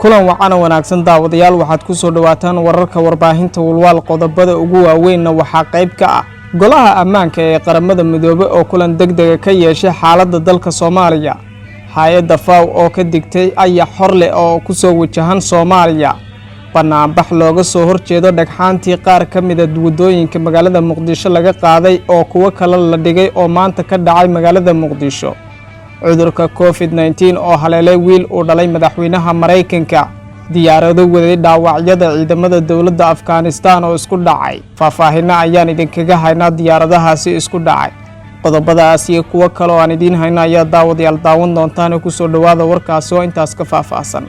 Kulan wacana wanaagsan, daawadayaal. Waxaad ku soo dhowaataan wararka warbaahinta Walwaal. Qodobada ugu waaweynna waxaa qayb ka ah Golaha Ammaanka ee Qaramada Midoobey oo kulan deg dega ka yeeshay xaaladda dalka Soomaaliya, hay'adda FAO oo ka digtay ayax hor leh oo ku soo wajahan Soomaaliya, banaanbax looga soo horjeedo dhagxaantii qaar ka mida waddooyinka magaalada Muqdisho laga qaaday oo kuwo kale la dhigay oo maanta ka dhacay magaalada Muqdisho, cudurka COVID-19 oo haleelay wiil uu dhalay madaxweynaha Maraykanka, diyaarado waday dhaawacyada ciidamada dowladda Afghanistan oo isku dhacay. Faahfaahinno ayaan idinkaga haynaa diyaaradahaasi isku dhacay. Qodobadaas iyo kuwo kale oo aan idiin hayno ayaa daawadayaal daawan doontaan. Kusoo dhowaada warkaasi oo intaas ka faahfaahsan.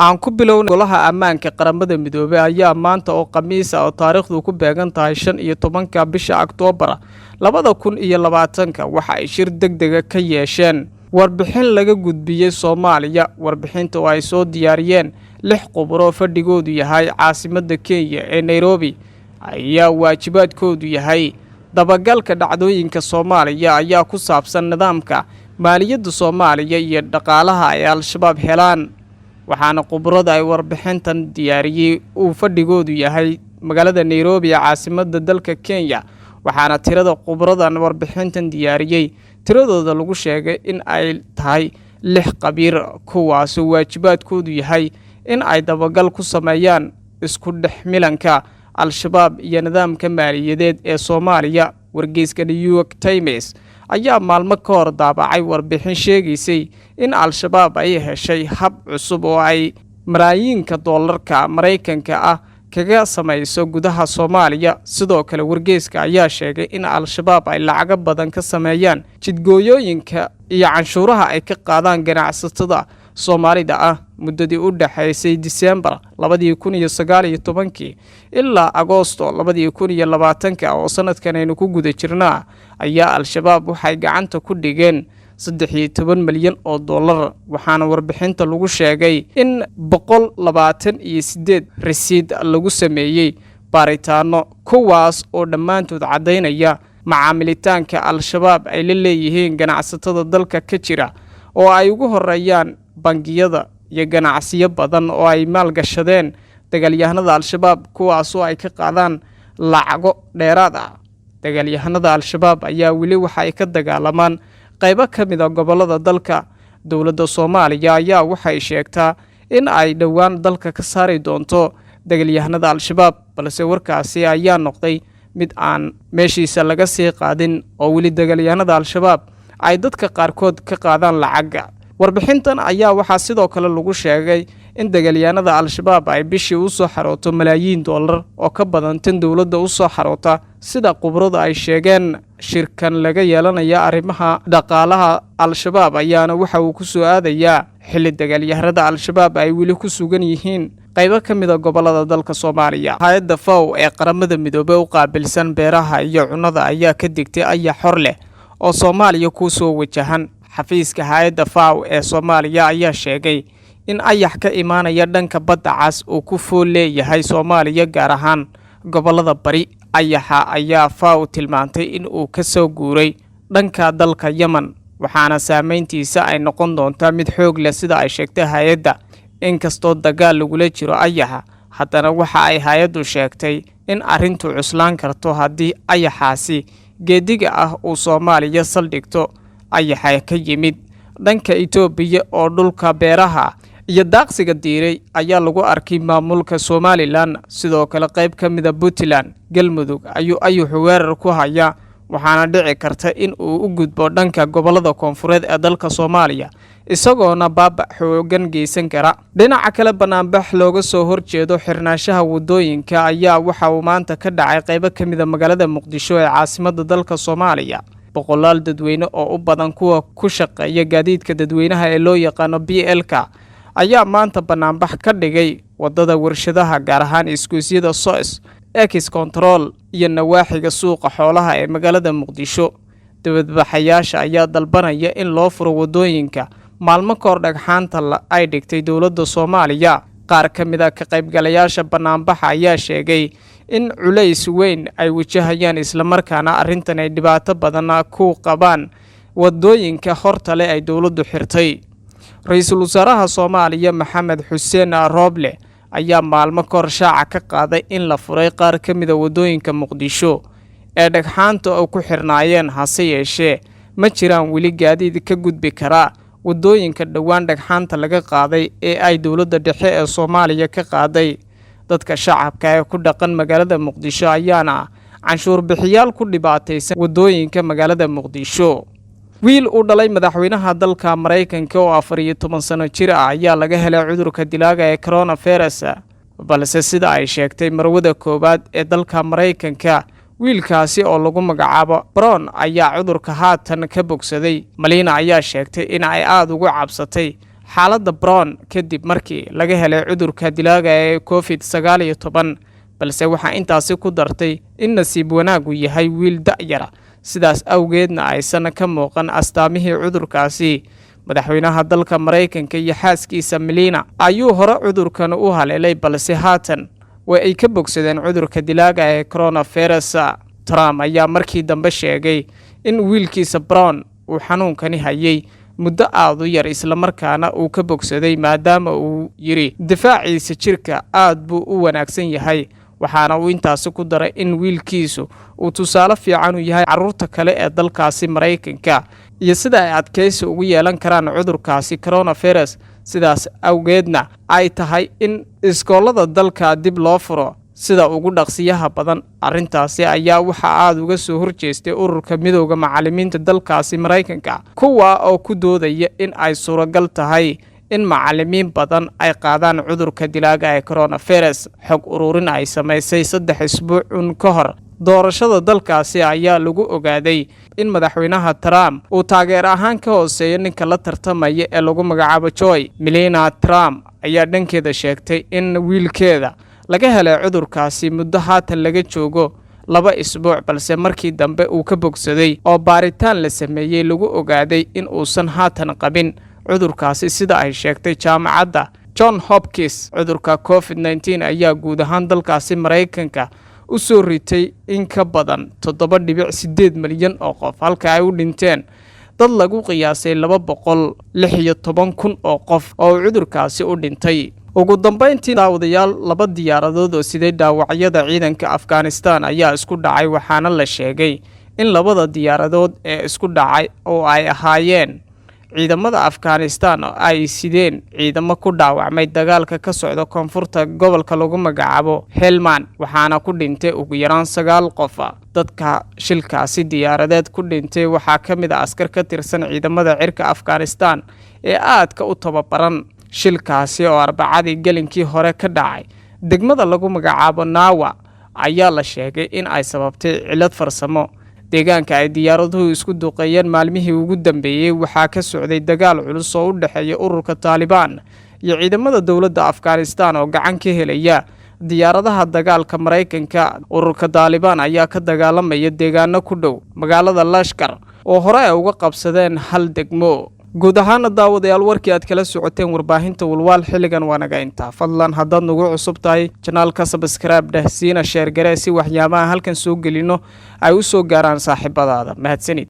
Aan ku bilowna, Golaha Ammaanka Qaramada Midoobey ayaa maanta oo Khamiisa, oo taariikhdu ku beegan tahay 15-ka bisha Oktoobar 2020-ka, waxa ay shir deg dega ka yeesheen warbixin laga gudbiyey Soomaaliya. Warbixinta oo ay soo diyaariyeen lix khuburo fadhigoodu yahay caasimadda Kenya ee Nairobi ayaa waajibaadkoodu yahay dabagalka dhacdooyinka Soomaaliya, ayaa ku saabsan nidaamka maaliyadda Soomaaliya iyo dhaqaalaha ay Al-Shabaab helaan. Waxaana khubrada ay warbixintan diyaariyey uu fadhigoodu yahay magaalada Nairobi ee caasimadda dalka Kenya, waxaana tirada khubradan warbixintan diyaariyey tiradooda lagu sheegay in ay tahay lix khabiir, kuwaasoo waajibaadkoodu yahay in ay dabagal ku sameeyaan isku dhex milanka Al-Shabaab iyo nidaamka maaliyadeed ee Soomaaliya. Wargeyska New York Times ayaa maalmo ka hor daabacay warbixin sheegaysay in Al-Shabaab ay heshay hab cusub oo ay malaayiinka doolarka Maraykanka ah kaga samayso gudaha Soomaaliya. Sidoo kale, wargeyska ayaa sheegay in Al-Shabaab ay lacago badan ka sameeyaan jidgooyooyinka iyo canshuuraha ay ka qaadaan ganacsatada Soomaalida ah. Muddadii u dhexaysay Disembar 2019-kii ilaa Agoosto 2020-ka oo sanadkan aynu ku guda jirnaa ayaa Al-Shabaab waxay gacanta ku dhigeen 13 milyan oo dollar, waxaana warbixinta lagu sheegay in 128 rasiid lagu sameeyey baaritaano, kuwaas oo dhammaantood caddaynaya macaamilitaanka Al-Shabaab ay la leeyihiin ganacsatada dalka ka jira, oo ay ugu horeeyaan bangiyada iyo ganacsiyo badan oo ay maalgashadeen dagaalyahanada Al-Shabaab, kuwaasoo ay ka qaadaan lacago dheeraad ah. Dagaalyahanada Al-Shabaab ayaa weli waxa ay ka dagaalamaan qaybo ka mid a gobollada dalka. Dowladda Soomaaliya ayaa waxay sheegtaa in ay dhowaan dalka ka saari doonto dagaalyahanada Al-Shabaab, balse warkaasi ayaa noqday mid aan meeshiisa laga sii qaadin, oo weli dagaalyahanada Al-Shabaab ay dadka qaarkood ka qaadaan lacaga. Warbixintan ayaa waxaa sidoo kale lagu sheegay in dagaalyahanada Al-Shabaab ay bishii u soo xarooto malaayiin dollar oo ka badan tan dowladda u soo xaroota, sida khubradu ay sheegeen. Shirkan laga yeelanaya arrimaha dhaqaalaha Al-Shabaab ayaana waxa uu ku soo aadayaa xilli dagaalyahanada Al-Shabaab ay weli ku sugan yihiin qaybo ka mid a gobollada dalka Soomaaliya. Hay'adda FAO ee Qaramada Midoobey u qaabilsan beeraha iyo cunnada ayaa ka digtay ayax hor leh oo Soomaaliya ku soo wajahan. Xafiiska hay'adda FAO ee Soomaaliya ayaa sheegay in ayax ka imaanaya dhanka Badda Cas uu ku fool leeyahay Soomaaliya, gaar ahaan gobollada bari. Ayaxa ayaa FAO tilmaantay in uu ka soo guuray dhanka dalka Yemen, waxaana saameyntiisa ay noqon doontaa mid xoog leh, sida ay sheegtay hay'adda. Inkastoo dagaal lagula jiro ayaxa, haddana waxa ay hay'addu sheegtay in arrintu cuslaan karto haddii ayaxaasi geediga ah uu Soomaaliya saldhigto. Ayaxa ka yimid dhanka Itoobiya oo dhulka beeraha iyo daaqsiga diiray ayaa lagu arkay maamulka Somaliland, sidoo kale qayb ka mida Puntland, Galmudug ayuu ayuxu weerar ku hayaa, waxaana dhici karta in uu u gudbo dhanka gobollada koonfureed ee dalka Soomaaliya, isagoona baaba xoogan geysan kara. Dhinaca kale, banaanbax looga soo horjeedo xirnaanshaha waddooyinka ayaa waxa uu maanta ka dhacay qaybo ka mida magaalada Muqdisho ee caasimadda dalka Soomaaliya. Boqolaal dadweyne oo u badan kuwa ku shaqeeya gaadiidka dadweynaha ee loo yaqaano BL-ka ayaa maanta banaanbax ka dhigay Wadada Warshadaha, gaar ahaan isgoysyada Soos. Ex Control iyo nawaaxiga suuqa xoolaha ee magaalada Muqdisho. Dibadbaxayaasha ayaa dalbanaya in loo furo waddooyinka maalmo kahor dhagxaanta ay dhigtay dowladda Soomaaliya. Qaar ka mid ah ka qaybgalayaasha banaanbaxa ayaa sheegay in culays weyn ay wajahayaan, islamarkaana arrintan ay dhibaato badan ku qabaan waddooyinka hortale ay dowladdu xirtay. Ra-iisul wasaaraha Soomaaliya Maxamed Xuseen Rooble ayaa maalmo kahor shaaca ka qaaday in la furay qaar ka mida waddooyinka Muqdisho ee dhagxaanta oo ku xirnaayeen. Hase yeeshee, ma jiraan weli gaadiid ka gudbi karaa waddooyinka dhowaan dhagxaanta laga qaaday ee ay dowladda dhexe ee Soomaaliya ka qaaday. Dadka shacabka ee ku dhaqan magaalada Muqdisho ayaana canshuur bixiyaal ku dhibaataysan waddooyinka magaalada Muqdisho. Wiil uu dhalay madaxweynaha dalka Maraykanka oo 14 sano jir ah ayaa laga helay cudurka dilaaga ee coronavirus, balse sida ay sheegtay marwada koowaad ee dalka Maraykanka, wiilkaasi oo lagu magacaabo Barron ayaa cudurka haatan ka bogsaday. Melania ayaa sheegtay in ay aada ugu cabsatay xaaladda Barron kadib markii laga helay cudurka dilaaga ee COVID-19, balse waxaa intaasi ku dartay in nasiib wanaagu yahay wiil da'yara, sidaas awgeedna aysan ka muuqan astaamihii cudurkaasi. Madaxweynaha dalka Maraykanka iyo xaaskiisa Melania ayuu hore cudurkan u haleelay, balse haatan way ay ka bogsadeen cudurka dilaaga ee coronavirus. Trump ayaa markii dambe sheegay in wiilkiisa Barron uu xanuunkani hayay muddo aada u yar, islamarkaana uu ka bogsaday, maadaama uu yidhi difaaciisa jirka aad buu u wanaagsan yahay. Waxaana uu intaasi ku daray in wiilkiisu uu tusaale fiican u yahay carruurta kale ee dalkaasi Maraykanka iyo sida ay adkaysi ugu yeelan karaan cudurkaasi coronavirus, sidaas awgeedna ay tahay in iskoolada dalka dib loo furo sida ugu dhaqsiyaha badan. Arrintaasi ayaa waxaa aada uga soo horjeestay ururka midowda macallimiinta dalkaasi Maraykanka, kuwa oo ku doodaya in ay suuragal tahay in macallimiin badan ay qaadaan cudurka dilaaga ee coronavirus. Xog ururin ay samaysay 3 isbuuc un ka hor doorashada dalkaasi ayaa lagu ogaaday in madaxweynaha Trump uu taageer ahaan ka hooseeyo ninka la tartamaya ee lagu magacaabo Joe. Melania Trump ayaa dhankeeda sheegtay in wiilkeeda laga helay cudurkaasi muddo haatan laga joogo 2 isbuuc, balse markii dambe uu ka bogsaday oo baaritaan la sameeyey lagu ogaaday in uusan haatan qabin cudurkaasi, sida ay sheegtay jaamacadda John Hopkins. Cudurka COVID-19 ayaa guud ahaan dalkaasi Maraykanka u soo ritay in ka badan 7.8 milyan oo qof, halka ay u dhinteen dad lagu qiyaasay 216,000 oo qof oo uu cudurkaasi u dhintay. Ugu dambayntii, daawadayaal, laba diyaaradood oo siday dhaawacyada ciidanka Afghanistan ayaa isku dhacay, waxaana la sheegay in labada diyaaradood ee isku dhacay oo ay ahaayeen ciidamada Afghanistan oo ay sideen ciidamo ku dhaawacmay dagaalka ka socda koonfurta gobolka lagu magacaabo Helmand, waxaana ku dhintay ugu yaraan sagaal qof. Dadka shilkaasi diyaaradeed ku dhintay waxaa ka mid ah askar ka tirsan ciidamada cirka Afghanistan ee aadka u tababaran. Shilkaasi oo Arbacadii gelinkii hore ka dhacay degmada lagu magacaabo Nawa ayaa la sheegay in ay sababtay cilad farsamo. Deegaanka ay diyaaraduhu isku duqeeyeen maalmihii ugu dambeeyey waxaa ka socday dagaal culus oo u dhexeeya ururka Taalibaan iyo ciidamada dowladda Afghanistan oo gacan ka helaya diyaaradaha dagaalka Maraykanka. Ururka Taalibaan ayaa ka dagaalamaya deegaano ku dhow magaalada Lashkar oo hore ay uga qabsadeen hal degmo. Guud ahaana, daawadayaal, warkii aad kala socoteen warbaahinta Walwaal xilligan waa naga intaa. Fadlan, haddaad nagu cusub tahay channelka, subscribe dheh, siina share garee si waxyaabaha halkan soo gelino ay u soo gaaraan saaxiibadaada. Mahadsanid.